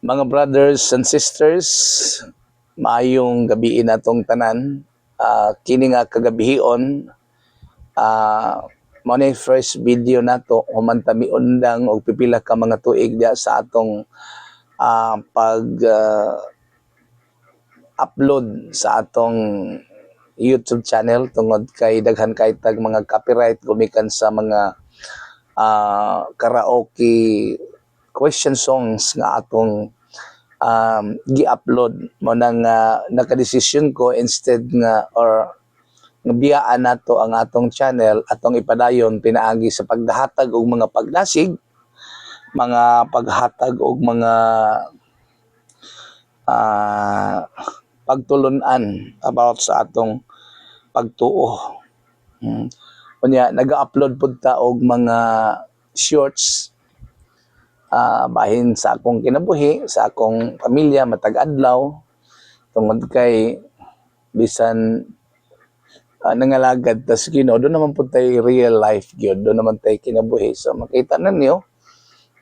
Mga brothers and sisters, maayong gabii natong tanan. Kini nga kagabihion, mao ni first video nato human ta miundang og pipila ka mga tuig diha sa atong pag upload sa atong YouTube channel tungod kay daghan kay tag mga copyright gumikan sa mga karaoke question songs nga atong gi-upload. Mao nang nakadesisyon ko, instead nga or nga biyaan nato ang atong channel, atong ipadayon pinaagi sa paghatag og mga pagdasig, mga paghatag og mga pagtulunan about sa atong pagtuo. Unya nag-upload pud ta og mga shorts bahin sa akong kinabuhi, sa akong pamilya matag adlaw tungod kay bisan nangalagad tas Ginoo, doon naman pud tay real life gyud, doon naman tay kinabuhi. So makita na niyo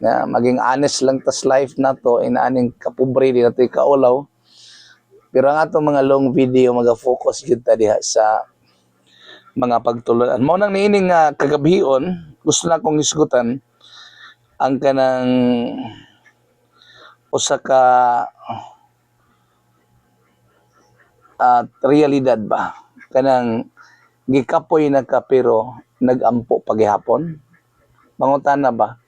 na maging honest lang tas life nato, inaaning kapobre, di nato kaulaw. Pero ang atong mga long video, maga-focus gyud ta diha sa mga pagtulunan. Mao nang niining nga kagabion, gusto na akong hisgutan ang kanang usa ka realidad ba, kanang gikapoy na ka pero nagampo pagihapon. Mangutana ba,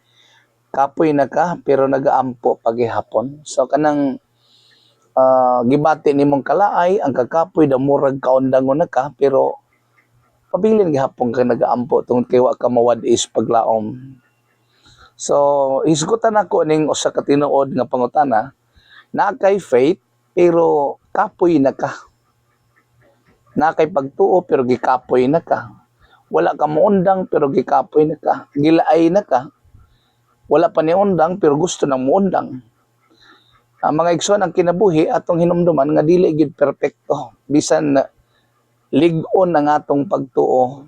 kapoy na ka pero nagaampo pagihapon? So kanang gibati nimong kalaay ang kakapoy, damurag kaundangon na ka, pero pabilin gihapon ka nagaampo tungod kay wa ka mawad-is paglaom. So hisgutan nako ning usa ka tinuod nga pangutana: naa kay faith pero kapoy na ka, naa kay pagtuo pero gikapoy na ka, wala ka muundang pero gikapoy na ka, gilaay na ka, wala pa ni undang pero gusto nang muundang. Ang mga igsoon, ang kinabuhi atong hinumduman nga dili gid perpekto. Bisan na lig-on ang atong pagtuo,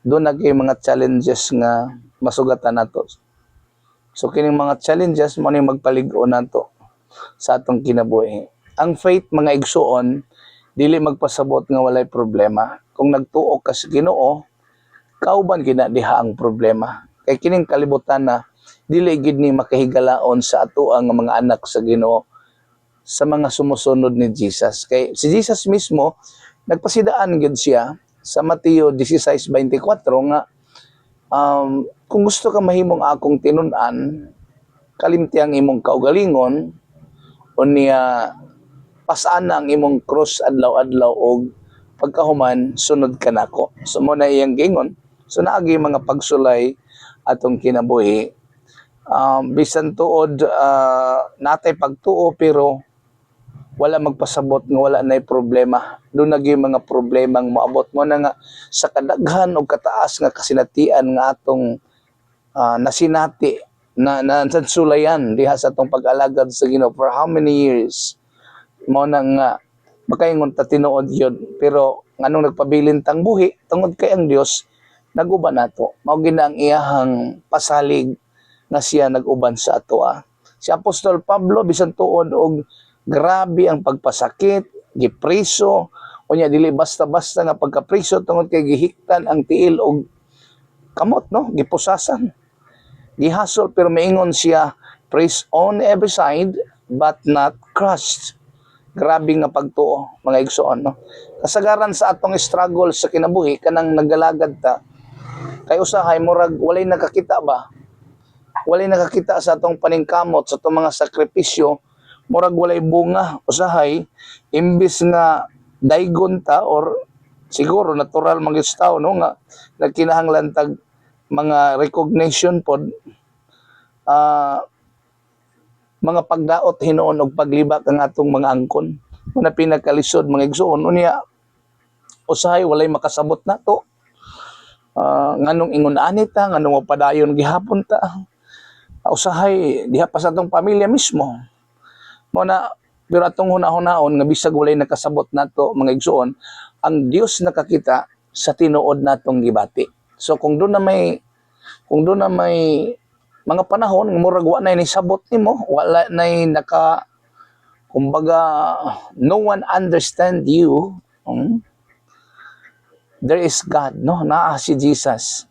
doon na kay mga challenges nga masugatan nato. So kining mga challenges mo ni magpalig-on nato sa atong kinabuhi. Ang faith, mga igsuon, dili magpasabot nga walay problema. Kung nagtuo ka sa Ginoo, kauban gina diha ang problema. Kay kining kalibutan na dili gid ni makahigalaon sa ato ang mga anak sa Ginoo, sa mga sumusunod ni Jesus. Kay si Jesus mismo nagpasidaan gid siya sa Mateo 16:24 nga kung gusto ka mahimong akong tinun-an, kalimti ang imong kaugalingon, unya pasana ang imong cross adlaw-adlaw og pagkahuman sunod ka nako. So mo na iyang gingon. So naagi mga pagsulay atong kinabuhi. Bisan tuod natay pagtuo pero wala magpasabot nga wala nay problema. Doon nagi mga problemang moabot mo na nga sa kadaghan og kataas nga kasinatian nga atong nasinati na nasulayan diha sa atong pag-alagad sa Ginoo for how many years, mo na nga makaingon ta tinuod yun. Pero nganong nagpabilin tang buhi? Tungod kay ang Dios naguban nato. Mao gina ang iyahang pasalig nga siya nag-uban sa atoa. Si Apostol Pablo, bisan tuod og grabe ang pagpasakit, gipriso, unya dili basta-basta nga pagkapriso tungod kay gihiktan ang tiil og kamot, no, gipusasan, gihasol, pero maingon siya, "Pressed on every side but not crushed." Grabe nga pagtuo, mga igsoon, no? Kasagaran sa atong struggle sa kinabuhi, kanang nagalagad ta, kay usahay murag walay nakakita ba, walay nakakita sa atong paningkamot, sa atong mga sakripisyo, murag walay bunga. Usahay imbis nga daygon ta or siguro natural man gyud sa tao, no, nga nagkinahanglan tag mga recognition pod, mga pagdaot hinuon og paglibak ang atong mga angkon una pinakalisod, mga igsoon. Unya usahay walay makasabot nato, nganong ingon ani ta, nganong mapadayon gihapon ta. Usahay diha pa sa atong pamilya mismo mo na. Pero atong hunahunahon nga bisag walay nakasabot nato, mga igsoon, ang Dios nakakita sa tinuod natong gibati. So kung doon na may Mga panahon nga murag wa nay nisabot nimo, wala nay naka, kumbaga, no one understand you. There is God, no? Naa si Jesus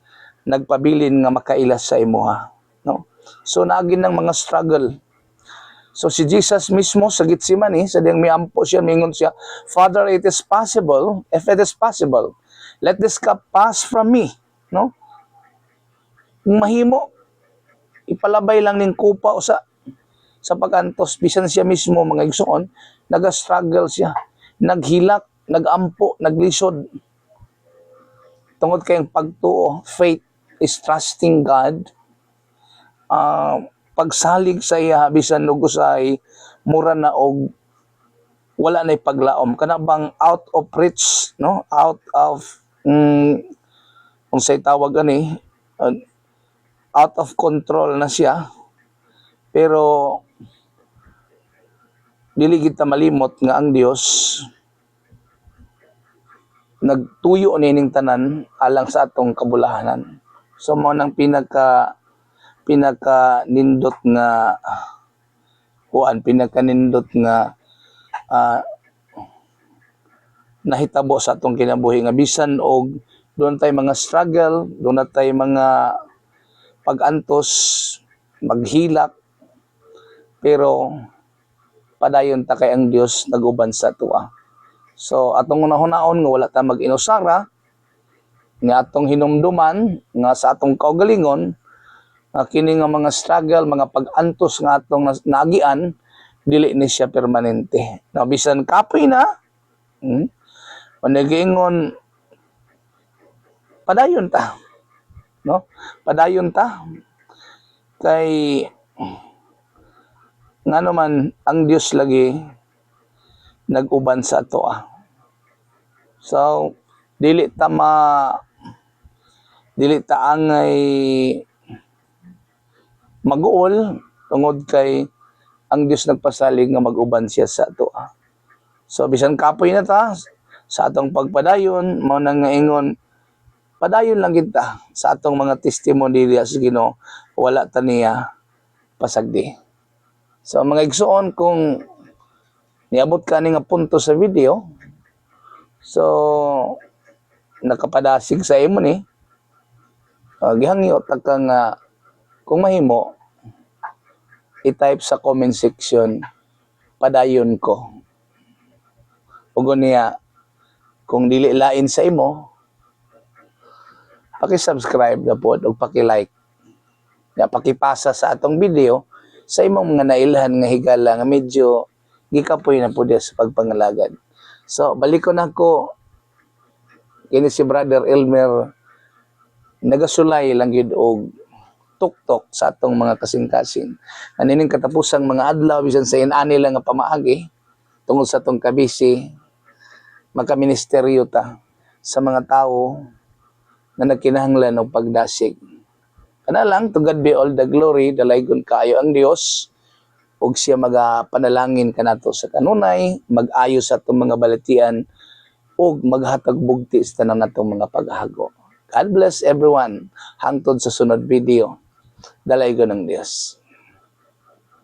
nagpabilin nga makaila sa imuha, no? So naagi ng mga struggle. So si Jesus mismo sa Gethsemane, sa diyang miampo siya, mingon siya, "Father, it is possible, if it is possible, let this cup pass from me," no? Kung mahimo, ipalabay lang ning kupa usa sa pag-antos. Bisan siya mismo, mga igsoon, naga-struggle siya, naghilak, nagampo, naglisod. Tungod kay ang pagtuo, faith is trusting God. Pagsalig sa iya bisan og usay mura na og wala na paglaom, kana bang out of reach, no? Out of unsay tawag ani, out of control na siya. Pero dili kita malimot nga ang Dios nagtuyo nining tanan alang sa atong kabulahanan. So mao nang pinaka pinaka nindot nga kuan, pinaka nindot nga nahitabo sa atong kinabuhi nga bisan og duna tay mga struggle, duna tay mga pag-antos, maghilak, pero padayon ta kay ang Dios nag-uban sa atoa. So atong hunahunahon nga wala ta mag-inusara, nga atong hinumduman nga sa atong kaugalingon nga kini nga mga struggle, mga pag-antos nga atong naagian, dili ni siya permanente. No, bisan kapoy na, panagingon, padayon ta. No? Padayon ta. Kay ngano man ang Dios lagi nag-uban sa atoa. So dili ta angay mag-uol tungod kay ang Dios nagpasalig nga mag-uban siya sa atoa. So bisan kapoy na ta sa atong pagpadayon, mao nang nga ingon, padayon lang kita sa atong mga testimony diya sa Ginoo, wala ta niya pasagdi. So mga igsoon, kung niabot ka ni nga punto sa video, so nakapadasig sa imo ni, gihangyo ta ka nga kung mahimo, i-type sa comment section, "Padayon ko." Ug niya, kung dili lain sa imo, paki-subscribe na pod ug paki-like. Ya, pakipasa sa atong video sa imong mga nailhan nga higala nga medyo gikapoy na pod sa pagpangalagad. So, balikon ako, kini si Brother Elmer, nagasulay lang gyud og tuktok sa atong mga kasing-kasing. Anining katapusang mga adlaw, bisan sa inani lang nga pamaagi tungod sa atong kabisi, makaministeryo ta sa mga tao na nagkinahanglan og pagdasig. Kana lang, to God be all the glory, dalaygon kaayo ang Dios ug siya magapanalangin kanato sa kanunay, mag-ayo sa atong mga balatian ug maghatag bugti sa tanan natong mga paghago. God bless everyone. Hangtod sa sunod video. Dalaygon ang Dios.